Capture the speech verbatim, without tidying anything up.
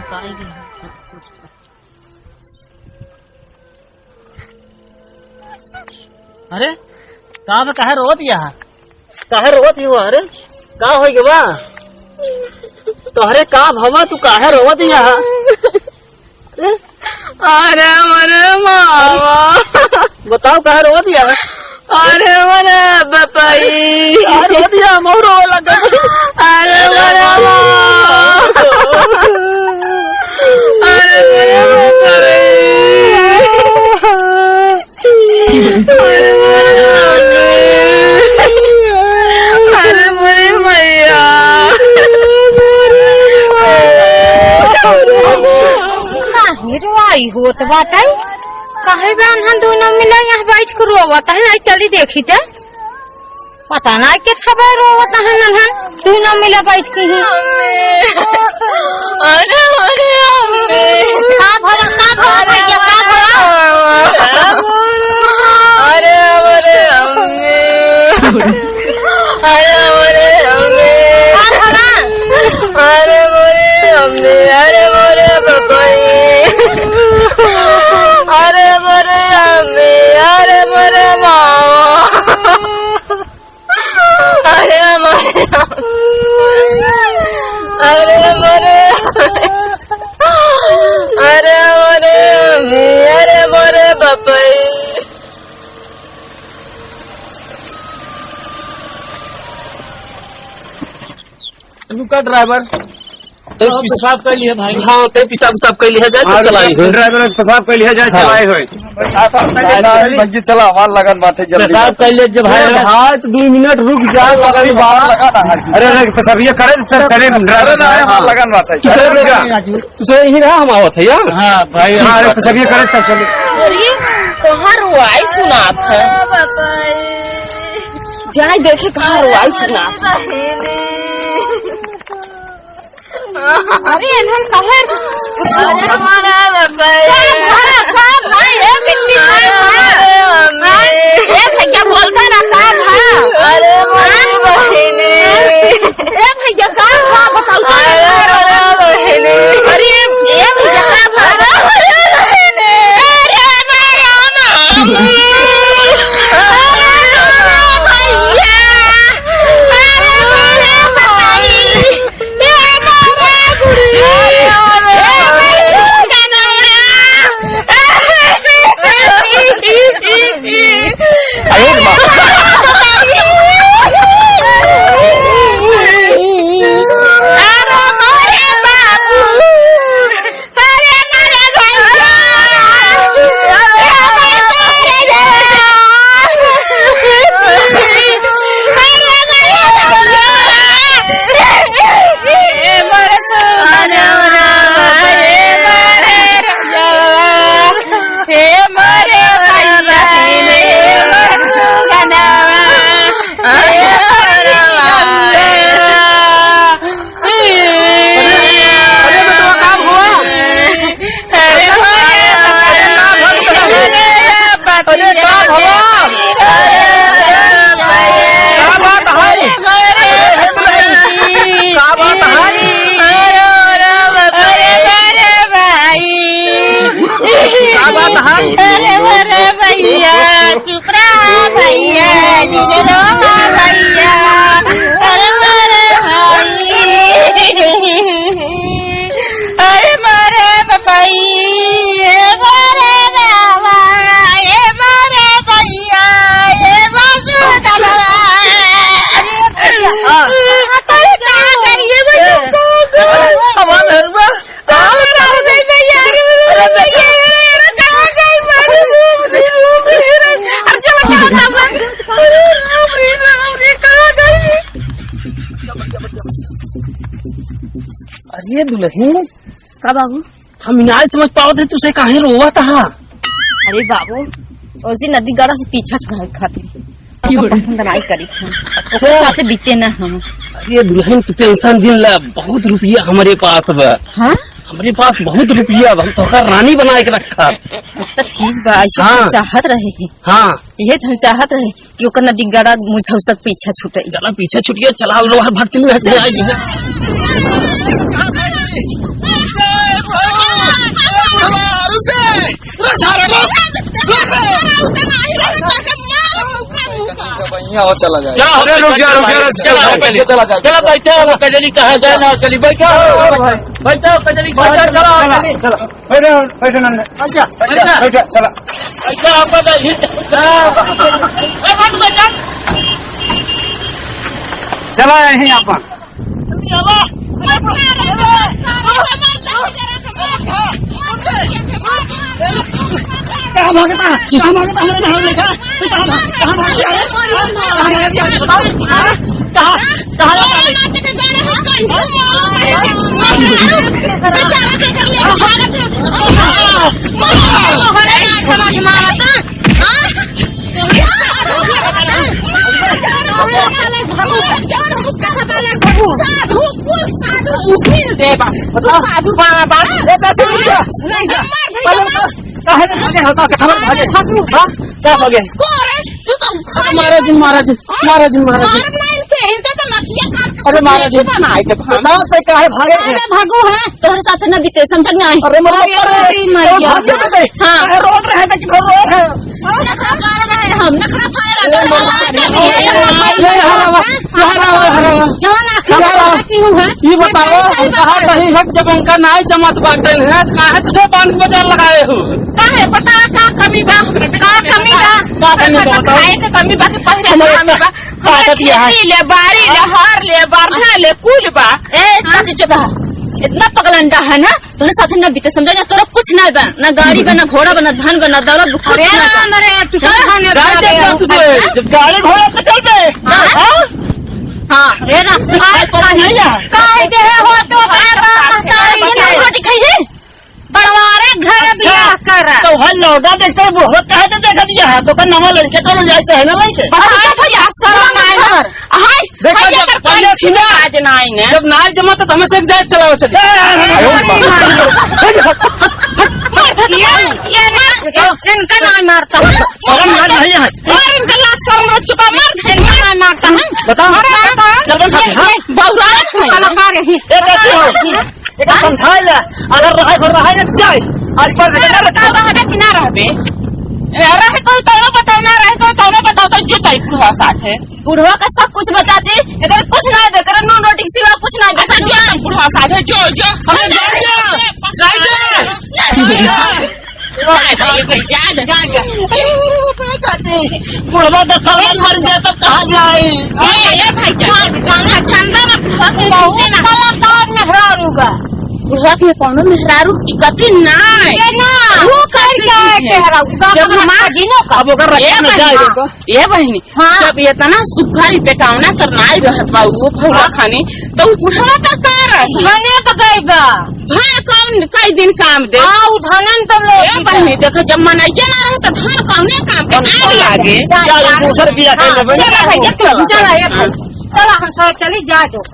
अरे, का बा, काहे रोवत हिया? काहे रोवत हिया? अरे, का होइ गवा? तोहरे का भवा, तू काहे रोवत हिया? अरे? अरे, मरे बाबा। बताओ, काहे रोवत हिया? अरे, मरे बपई। काहे रोवत हिया? हमहू रोवे लगा। अरे, मरे बाबा। अरे, मरे बपई। अरे मोरे मम्मी। अरे मोरे मैया। काहे रोवाई होत बाटै? काहे बा उन्हन दुनो मिला यहाँ बैठ के रोवत है? आई चली देखी त। पता ना के खबर रोवत है नन्हन, तू ना मिला बैठ के ही। अरे, अरे, अम्मी। का भवा, का भवा अरे, भैया, का भवा? अरे, अरे, अम्मी। अरे, अरे, अम्मी। का भवा? अरे, मोरे अम्मी, अरे, मोरे बबई। अरे, मोरे अम्मी, अरे, मोरे मामा। अरे मोरे, अरे मोरे, अरे मोरे, अरे मोरे बपई। रुका ड्राइवर। तो पेशाब कर लिया भाई। हाँ, ते पेशाब, पेशाब कर लिया जाए, तो हाँ, चलाई हो। ड्राइवर पेशाब कर लिया जाए, हाँ। चलाई हो। भाई, चला, हमार लगन बात है, जल्दी पेशाब कर ले, जब भाई। अरे भाई, तो दो मिनट रुक जा, लगन बात लगा ना। अरे, अरे, पेशाब ये करे, सर, चले, ड्राइवर साहब, हमार लगन बात है। अरे, रुक जा। तू सर यहीं रहा, हम आवत है यार। हाँ, भाई, हाँ, अरे, पेशाब ये करे, सर, चले। अरे, कहाँ रोवाई सुनात है? जाए देखे, कहाँ रोवाई सुनात है। अरे, एनहन कहे? अरे, हमारा बाबा। का भा, का भा, ए बिट्टी, का भा? अरे, मम्मी। हाँ? ए भैया, बोलता ना, का भा? अरे, मम्मी, हाँ? बहिनी। ए भैया, का भा, बताओ तो। अरे, अरे, बहिनी। अरे, ए भैया, का भा? अरे, बहिनी। अरे, मेरा मम्मी। अरे, मेरा भैया। अरे, मेरा भाई। अरे, अरे बेटवा, का भवा? अरे, अरे, का भवा? अरे, का भवा? का बात है? का बात है? अरे, अरे, अरे, अरे, भाई। का बात है? अरे, अरे, भैया। चुप रहा भैया, जिगरो भैया, अरे मोरे भाई, अरे मोरे बबई, ए मोरे बाबा, ए मोरे भैया, ए बाजू दबा। अरे का गई ये बच्चों को? हमारा घर बा। अरे, अरे, अरे, कहाँ गई? मारे, अरे, चलो, चलो, चलो। अरे, राम रे, राम रे, कहाँ गई? अरे, दुलहिन। का बाबू? हम नाहीं समझ पावत है, तुसे काहे रोवत हा? अरे बाबू, ओसी नदी गड़ा से पीछा छुड़ावे खातिर। की ओकर बोले? पसंद नाहीं करी हम। अच्छा। ओकर साथे बीते ना हम। अरे दुलहिन, तू tension जिन ला, बहुत रुपया हमरे पास बा। हाँ? हमरे पास बहुत रुपया बा, हम तोहका रानी बनाए के रखा। तो ठीक बा, ऐसे हाँ। तो चाहत रहे ही। हाँ। ये तो हम चाहत रहे कि ओकर नदी गड़ा मुझौसा के पीछा छूटे। चला पीछा छूट गया, चला लोहार भाग चली, चला जी। और चला जाए। चलो, अरे, रुक जा, रुक जा, रुक जा, चलो, चलो, चलो, चलो, चलो। चलो, बैठो, अब कजरी कहाँ जाए ना, चली, बैठो। चलो, भाई। बैठो, कजरी कहाँ जाए, चलो, चलो, चलो। बैठो, बैठो, नन्हे। अच्छा, बैठो, बैठो। बैठो, चलो। बैठो, आप बैठो। ए, मत बैठो। चला यहीं अपन। कहाँ भागता है? कहाँ भागता है? हमारे नहर में देखा? कहाँ भाग, कहाँ भाग गया है? कहाँ भाग गया है? बताओ। हाँ? कहाँ? कहाँ लगा है? समझ में आवता? हाँ? साधु बाबा, बाबा। ए, चाची, रुक जा। नहीं जा। पहले तो काहे भागे हो? का, कहाँ भागे? हाँ? क्या भागे? अरे, महाराज जी, महाराज जी, महाराज जी। अरे, महाराज जी। बताओ, से काहे भागे हैं? अरे, भागो है। तोहरे साथ न बीते, समझ में आई? अरे, मतलब, अरे, अरे, अरे, मैया। भाग के बचे। हाँ। अरे, रोज रहे थे कि घर रोए हैं। नखरा फाड़ रहे हम, नखरा फाड़ रहे हम। अरे, हरावा, हरावा, हरावा। जवन आखिर हरावा। में क्यों है? ये बताओ, कैसे हम कहाँ बात है? कहीं हट जब उनका नाई जमत बाटे हैं, काहे तुझे बांध बाजार लगाए हो? काहे, बता, का कमी बा? का कमी बा? का कमी बा, बताओ। खाए के कमी बा कि पहले हमारे कमी बा? ताकत ये है। खेती ले, बाड़ी ले, हर ले, बरधा ले, कुल बा। ए, हाँ? चाची चुप रहा। इतना पगलंडा है ना, तोरे साथे ना बीते समझा ना, तोरा कुछ ना बा, ना गाड़ी बा, ना घोड़ा बा, ना धन बा, ना दौलत बा, कुछ अरे ना बा। राम रे, तू कहाँ ने जाए दे भागे? तुझे, जब गाड़ी घोड़ा पे चल पे। हाँ? हाँ? हाँ, रे राम, आज पर कहीं, नहीं है। काहे के है हो तो, अरे बाप, महतारी है। रोटी खाई है? बड़वारे घर अच्छा, बियाह कर। तो हर लौटा देखते हैं, बुढ़वा कहे तो देखा दिया है, तो का नवा लड़के को ले जाए, चाहे ना लेके। अरे तो भैया, शर्म आए ना। हाय, देखा भैया जब कर पहले पानी सुना, आज ना आई ने। जब ना जमा तो हमें से जाए चलाओ चलिए। ए, ए, ए, ए, ए, ये, ये ना, ये इनका ना मारता है। शर्म लाज नहीं है। और इनका लाज शर्म रह चुका, मार दे। इनका ना मारता है। बताओ। अरे, बताओ। चल, बस, ये, हाँ। ये बौरान है। कलाकार है। एक ऐसी हो। एका समझाए ले, अगर रहे घर रहे ना जाए, आज पर अरे, बताओ, रहबे कि ना रहबे? ए, रहे कोई तौनो बताओ, ना रहे कोई तौनो बताओ, तो जो तई बुढ़वा साथ है। बुढ़वा का सब कुछ बचा जी, एकर कुछ ना है, एकर नून रोटी के सिवा कुछ ना है, अच्छा, जो तई बुढ़वा साथ है, जो, जो, अरे, जो, जो, जो, जो, जो, जो, जो, जो, जो। ए, ए, ए, जा, जा। चाची, बुढ़वा तो साला मर जाए, तब कहाँ जाए? ए, ए, भाई, जा, जा, जा, चंदा ना, बहुत कलाकार मेहरारू बा। बुढ़वा के कौनो मेहरारू टिकती ना। ये ना, वो करके आए के हराऊ, जब हमार जिनो का। अब ओकर रक्षा ए, में जाए बहिनी, ओकर। ए, बहिनी, हाँ। जब इतना सुघर बेटावना कर नाई रहत बा, वो भौरा हाँ। खाने, तो उ बुढ़वा तर का रही? धने पकई बा। धन कौन कई दिन काम दे? हाँ, उ धनन तो लोग ए की बहिनी, देखो, जब मनइया ना रहे, तो धन कौने काम के? कौन आग लागे। जा, चल, जा। दूसर बियाह कर हाँ, लेबे। चला भैया, चला, चला, चला। चला, हम सब चली, जा दो।